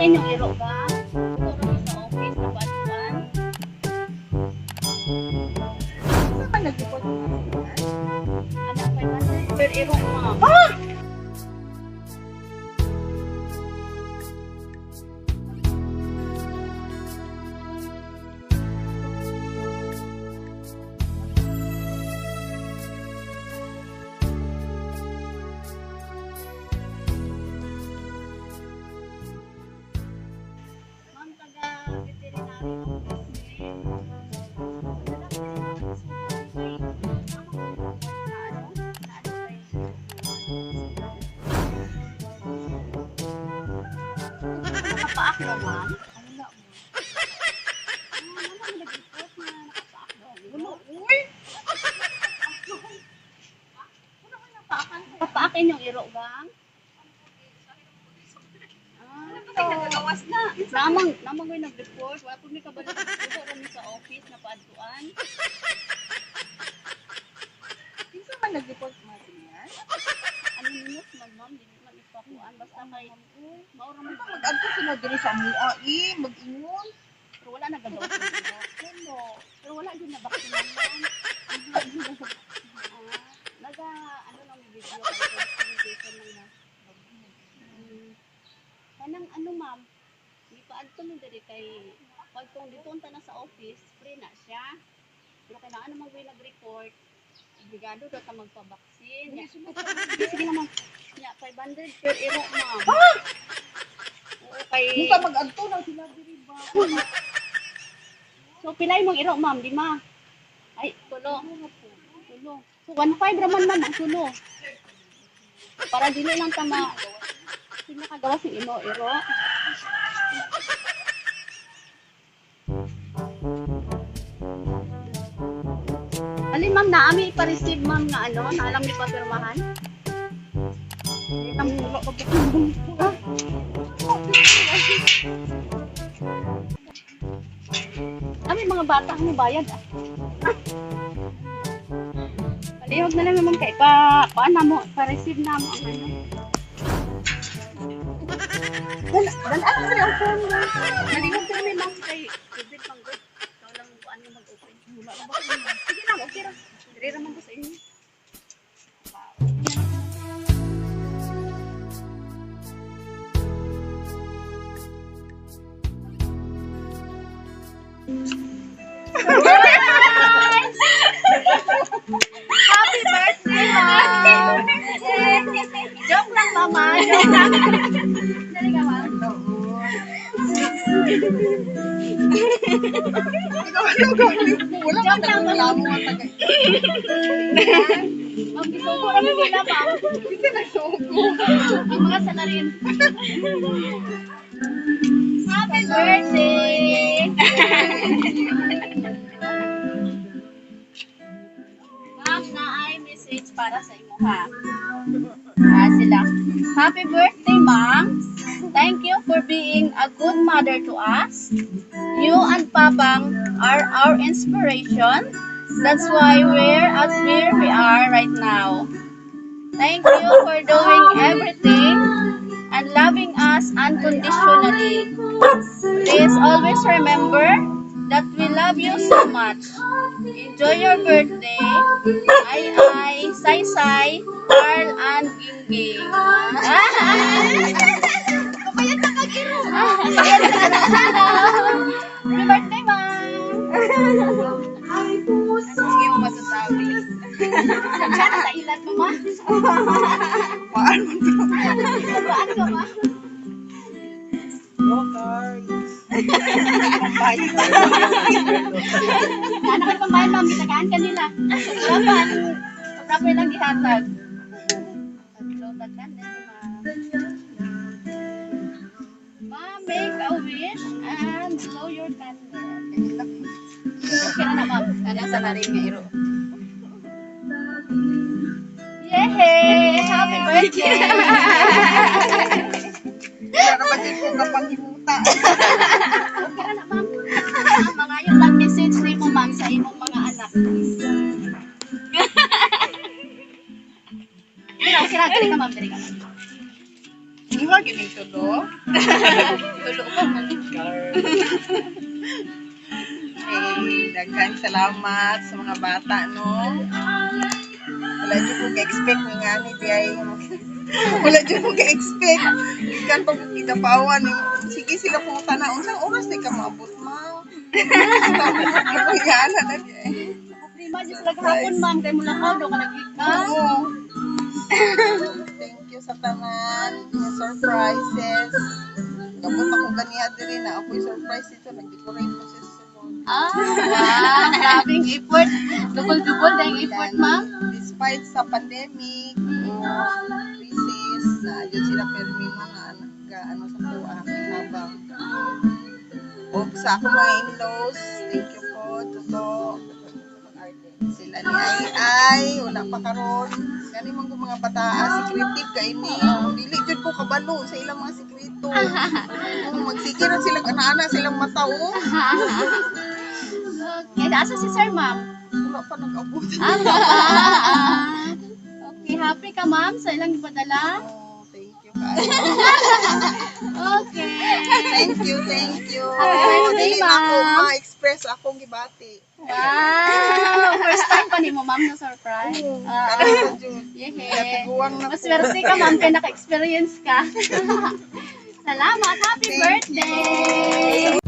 Papaakin yung iro ba? Ito kami sa office na patuan. Saan ka nag-report ng mga Anak, 500 per iro, ma'am. Ma'am, taga veterinary office ni. Nakapaak ba, ma'am? Wala mo. Ah, wala mo nag-report na nakapaak daw. Wala, uy! Papaakin yung iro, bang? Ah, Nagawas na. namang may nag-report. Wala po may kabalo. Dito kami sa office na paadtuan. Kinsa man nag-report mga senior? Anonymous man, ma'am. Dili man ipakuan. Basta kay maura man. Mag-adto sila diri sa mua, eh, mag-ingon. Pero wala nagagawa sa iro. Wala. Pero wala din na vaccine, ma'am. Ah, naga, ano lang video kay presentation lang na. Kanang ano, ma'am, di pa adto mo diri kay pag kung dito unta na sa office, free na siya. Pero kailangan naman may nag-report. Obligado daw ta magpa-vaccine. Ya, sige na, ma'am. Ya, 500 per iro, ma'am. Oo, kay Unsa mag-adto na sila diri ba? So pilay mong iro, ma'am, lima. Ay, tulo. Tulo. So 1.5 raman, ma'am, ang tulo. Para dili lang ta ma sino kagawa si imo iro. Alin, ma'am, naami ipa-receive, ma'am, nga ano, na alam ni papirmahan. Ang wala ka ba? Kami mga bata ang bayad ah. Palihog na lang naman kay pa paano mo pa-receive na mo ang ano. Dala, dala diri ang phone mo. Malihog na naman, ma'am, kay COVID pang good. Ikaw lang kuan nga mag-open. Wala na ba kayo? Sige lang, okay ra. Dire ra man ko sa inyo. Happy birthday, Ma'am! Joke lang, Mama. Joke lang. Dali ka, Ma'am. Ikaw ano galing mo? Wala ka Joke lang, nagreklamo nga taga. Ma'am, gisugo kami nila, Ma'am. Kinsa nagsugo? Ang mga salarin. Happy birthday! Ma'am, na ay message para sa imo ha. Ah, sila. Happy birthday, Ma'am. Thank you for being a good mother to us. You and Papang are our inspiration. That's why we're at where we are right now. Thank you for doing everything and loving us unconditionally. Please always remember that we love you so much. Enjoy your birthday. Ay ay, say say, Carl and Gingging. Kapayan na kag-iro. Happy birthday, Ma'am! Sige mo masasabi. Diyan sa ilan, Mama. Paano man to? Paano ka, Ma? No cards. Pambayad. Anak kayo pambayan, ma'am. Gitagaan kanila. Sobra pa. Sobra pa lang gihatag. Tatlo, tagkan din, ma'am. Ma'am, make a wish and blow your candle. Okay na na, ma'am. Kana sa narin nga iro. Yay! Happy birthday! Wala naman din ko kapanghimuta. Okay na na, ma'am. Ma'am, mga yun lang message ni mo, ma'am, sa imong mga anak. Kira, kira, dali ka, ma'am, dali ka, ma'am. Duha gining tulo. Tulo pa man. Hey, daghang salamat sa mga bata, no. Wala jud ko ga-expect ni nga ni diay. Wala jud ko ga-expect. Gikan pa ko kidapawan ni sige sila pangutana unsang oras di ka maabot, ma. Yana na diay. Prima jud sila gahapon, ma'am, kay mulakaw daw ka naggikan. Oo. Thank you sa tanan, mga surprises. Gabot ako ganiha diri na ako'y surprise dito, nag-decorate ko sa sulod. Ah, wow, grabing effort. Dubol-dubol na yung effort, ma'am. Despite sa pandemic o crisis, na yun sila permi mga ano sa kuha habang og sa akong mga in-laws, thank you po, totoo. Sila ni Ay Ay, wala pa karon. Gani man ko mga bataa, secretive kay ni. Dili jud ko kabalo sa ilang mga sekreto. Kung magsige ra sila ana-ana silang mata oh. Okay, asa si sir, ma'am? Wala pa nag-abot. Ah, ah. Okay, happy ka, ma'am, sa ilang ipadala? Oh, thank you kaayo. Okay. Thank you, thank you. Happy birthday, Dili na ako ma'am. ma-express akong gibati. Wow! First time pa ni mo, ma'am, na surprise. Ah, Karon sa jud. yeah. Guwang na po. Maswerte ka, ma'am, kaya naka-experience ka. Salamat. Happy Thank birthday!